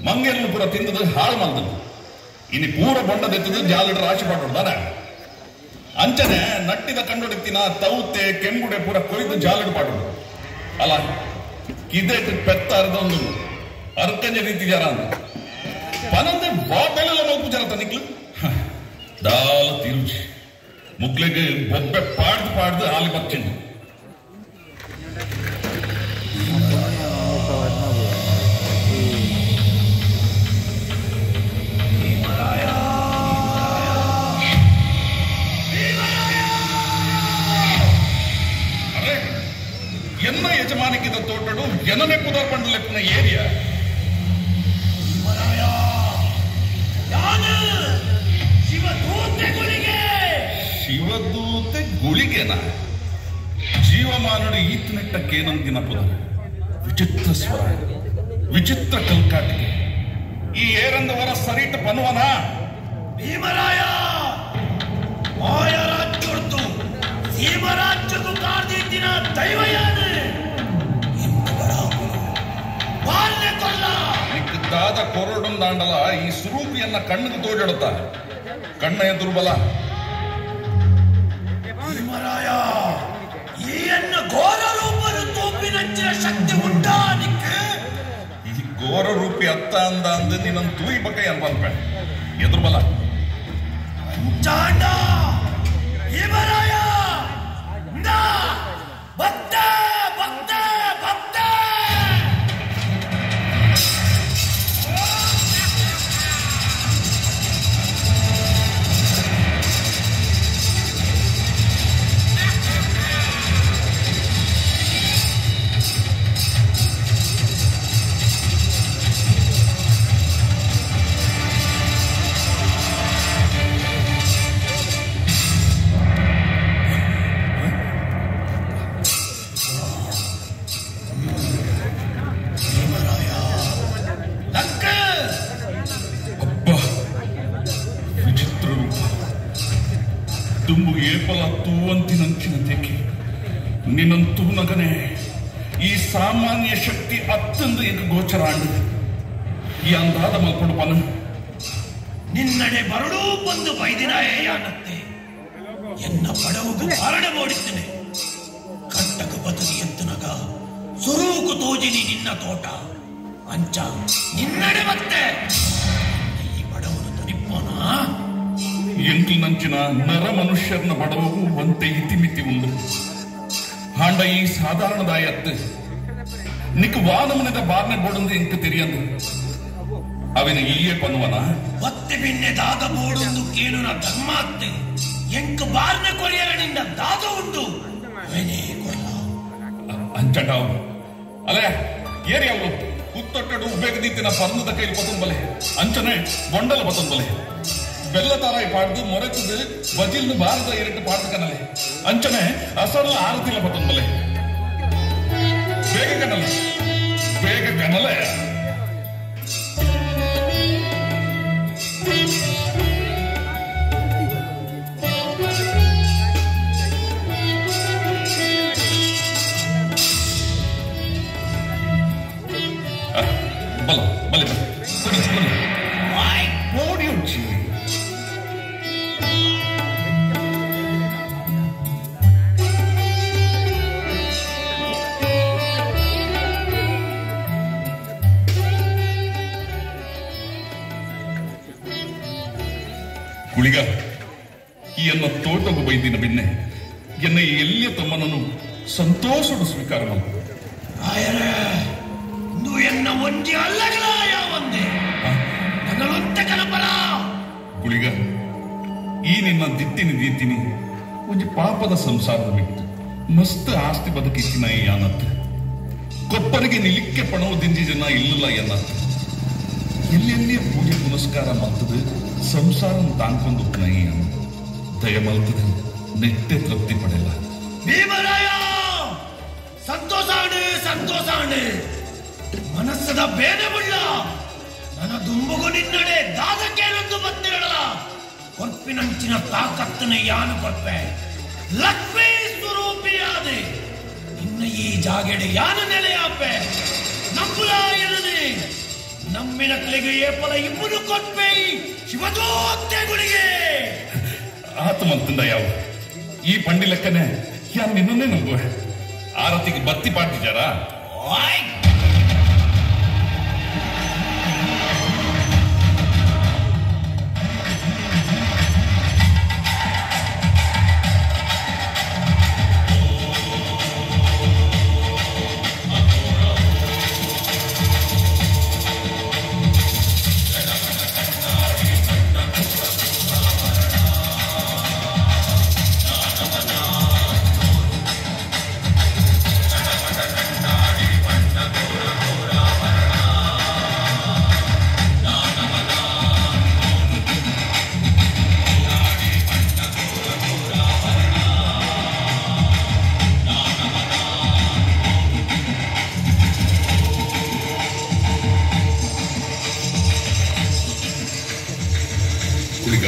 ಮಂಗೆರ್ಲು ಪೂರ ತಿಂದದು ಹಾಳು ಮಲ್ದದು. ಇನಿ ಪೂರ ಬೊಂಡ ದೆತ್ತದು ಜಾಲಡ್ ರಾಶಿ ಪಾಡೋಡ್ದಾನೆ. ಅಂಚನೆ ನಟ್ಟಿದ ಕಂಡೊಡಿತ್ತಿನ ತೌತೆ ಕೆಂಗುಡೆ ಪೂರ ಕೊಯ್ದು ಜಾಲಡ್ ಪಾಡೋಡು. ಅಲ್ಲ ಕಿದೆಟ್ ಪೆತ್ತ ಅರ್ಧ ಒಂದು ಅರ್ಕಂಜ ರೀತಿ ಜರ ಅಂದ ಪನಂದೆ ಬಾಬೆಲೆಲ್ಲ ಮಲ್ಪು ಜರ ತನಿಕ್ಲು ದಾಲ ತಿರುಜಿ ಮುಗ್ಲೆಗೆ ಬೊಬ್ಬೆ ಪಾಡ್ದು ಪಾಡ್ದು ಆಲಿ ಬಚ್ಚಿಂಡು. ಅರೆ ಎನ್ನ ಯಜಮಾನಿಕಿದ ತೋಟಡು ಜನನೆ ಪುದರ್ ಪಂಡು ಲೆಪ್ಪುನ ಏರಿಯಾ. ಶಿವದೂತೆ ಗುಳಿಗೆನ ಜೀವಮಾನಡು ಈತನೆಟ್ಟಕ್ಕೇನಂದಿನ ಪುದರ್. ವಿಚಿತ್ರ ಸ್ವರ, ವಿಚಿತ್ರ ಕಲ್ಕಾಟಿಕೆ. ಈ ಏರಂದವರ ಸರಿಟ ಪನುವನ ಭೀಮರಾಯ ಮಾಯರಾಜ್ಯೊಡ್ದು ಸೀಮರಾಜ್ಯಕ್ಕೂ ಕಾರ್ದಿತ್ತಿನ ದೈವಯಾನೆ ದಾದ ಕೊರಡೊಂದಾಂಡಲ ಈ ಸುರೂಪಿಯನ್ನ ಕಣ್ಣಿಗೆ ತೋಜಡುತ್ತ ಕಣ್ಣ ಎದುರುಬಲ. ಭೀಮರಾಯ ಈ ಘೋರ ರೂಪನು ತೋಪಿನಂಚಿನ ಶಕ್ತಿ ಉಂಟಾ ನಿಕ್ಕೆ? ಈ ಘೋರ ರೂಪಿ ಅತ್ತ ಅಂದ ಅಂದ ನಿನ್ನ ತೂಯಿ ಬಕ್ಕ ಅನ್ಪಲ್ಪೆ ಎದುರುಬಲ. ಚಾಂಡ ಭೀಮರಾಯ ಭಕ್ತ ಭಕ್ತ ಭಕ್ತ. ಏಪಲ ತೂವಂತಿನಂಚಿನ ತೆಕ್ಕೆ ನಿನ್ನಂತೂ ನಗನೆ ಈ ಸಾಮಾನ್ಯ ಶಕ್ತಿ ಅತ್ತಂದು ಎಂಕ ಗೋಚರ ಆಂಡು. ಈ ಅಂದಾದ ಮಲ್ಪಡು ಪನ ನಿನ್ನಡೆ ಬರಡೂ ಬಂದು ಬೈದಿನಾಯನ್ನತ್ತೆ ಎನ್ನ ಬಡವುಗು ಬಾರಡ ಓಡಿದ್ದೇನೆ. ಕಟ್ಟಕ ಬದುಕಿ ಎತ್ತನಗ ಸುರೂಕು ತೋಜಿನಿ ನಿನ್ನ ತೋಟ ಅಂಚ ನಿನ್ನಡೆ ಮತ್ತೆ ಈ ಬಡವನು ತನಿಪ್ಪೋನ. ಎಂಕ್ಲಿನಂಚಿನ ನರ ಮನುಷ್ಯರ್ನ ಬಡವಗೂ ಒಂತೆ ಇತಿಮಿತಿ ಉಂಡು. ಹಾಂಡ ಈ ಸಾಧಾರಣದಾಯತ್ತು ನಿಕ್ ವಾನಮನದ ಬಾರ್ನೆ ಬೋಡಂದು ಎಂಕ್ ತೆರಿಯಂದು ಅವಿನ ಈಯೇ ಪನ್ನುವನ ಒತ್ತೆ ಬಿನ್ನೆ ದಾದ ಬೋಡೊಂದು ಕೇಳುನ ಧರ್ಮ ಅತ್ತೆ ಎಂಕ್ ಬಾರ್ನೆ ಕೊರಿಯರ ನಿನ್ನ ದಾದ ಉಂಡು ಅವನೇ ಕೊರ್ಲ ಅಂಚಟಾವು ಅಲೆ ಏರಿ ಅವಳು ಉತ್ತೊಟ್ಟಡು ಉಬೇಗದಿತ್ತಿನ ಪರ್ಣದ ಕೈಲಿ ಪತಂಬಲೆ ಅಂಚನೆ ಬೊಂಡಲ ಪತಂಬಲೆ ಬೆಲ್ಲ ತಾರಾಯಿ ಪಾಡ್ದು ಮೊರೆತದು ಬಜಿಲ್ನು ಬಾರದ ಎರட்டு ಪಾಡ್ದು ಕನಲೆ ಅಂಚನೆ ಅಸರ್ಲ ಆರತಿಲ ಪತಂಬಲೆ ಬೇಗ ಕನಲ ಬೇಗ ಕನಲೆ. ಬಲ ಬಲೆ ಬಲೆ ಕೊಡಿ ಕೊಡಿ ನೋಡಿ ಉಚ್ಚಿ. ಗುಳಿಗ ಈ ಎನ್ನ ತೋಟಗು ಬೈದಿನ ಬಿನ್ನೆ ಎನ್ನ ಎಲ್ಲಿಯ ತಮ್ಮನನ್ನು ಸಂತೋಷಡು ಸ್ವೀಕಾರ ಮಾಡು. ಎನ್ನ ಒಂಜಿ ಅಲ್ಲಗಲ ಯಾವಂದೆ ನನ್ನೊಂತೆ ಕಲಪರ. ಗುಳಿಗ ಈ ನಿನ್ನ ದಿತ್ತಿನಿ ದೀತಿನಿ ಒಂಜಿ ಪಾಪದ ಸಂಸಾರದ ಬಿಟ್ಟು ಮಸ್ತ್ ಆಸ್ತಿ ಬದುಕಿತ್ತಿನ ಈ ಯಾನತ್ತು ಕೊಪ್ಪರಿಗೆ ನಿಲಿಕ್ಕೆ ಪಣವು ದಿಂಜಿ ಜನ ಇಲ್ಲಲ್ಲ ಎನ್ನತ್ತು ಎಲ್ಲೆಲ್ಲಿಯ ಪೂಜೆ ಪುನಸ್ಕಾರ ಮಲ್ತದು ಸಂಸಾರ ತಾಂಕೊಂಡು ಈ ದಯ ಮಲ್ತದು ನೆಟ್ಟೆ ತೃಪ್ತಿ ಪಡೆಯಲ್ಲ. ಭೀಮರಾಯ ಸಂತೋಷ ಸಂತೋಷ ಮನಸ್ಸದ ಬೇನೆ ಬುಳ್ಳ ನನ್ನ ದುಂಬುಗು ನಿನ್ನಡೆ ದಾದಕ್ಕೇನೊಂದು ಬಂದಿರಲ್ಲ ಕೊರ್ಪಿನಂಚಿನ ತಾಕತ್ತನ ಯಾನು ಕೊರ್ಪೆ ಲಕ್ಷ್ಮೀ ಸ್ವರೂಪಿಯಾದೆ ನಿನ್ನ ಈ ಜಾಗೆಡೆ ಯಾನು ನೆಲೆಯಾಪೆ ನಂಬುಲ ಎನ್ನನೆ ನಮ್ಮಿನಕ್ಲೆಗ್ ಏಪಲ ಇಬ್ಬರು ಕೊಟ್ಪೇ ಶಿವದೋತ್ತೆಗಳಿಗೆ ಆತ ಮಂತಂದ ಯಾವ ಈ ಪಂಡಿ ಲೆಕ್ಕನೆ ಯಾನ್ ನಿನ್ನನ್ನೇ ನಂಬುವೆ. ಆರತಿಗೆ ಬತ್ತಿ ಪಾಡ್ದಿದ್ದಾರಾ? ಓಯ್! ಹುಡುಗ,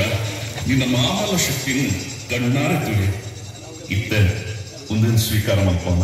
ನಿನ್ನ ಮಾಮಲ ಶಕ್ತಿನು ಕಣ್ಣಾರೆ ತುಳಿ ಇತ್ತೆ ಒಂದೇನು ಸ್ವೀಕಾರ ಮಲ್ಪೋಣ.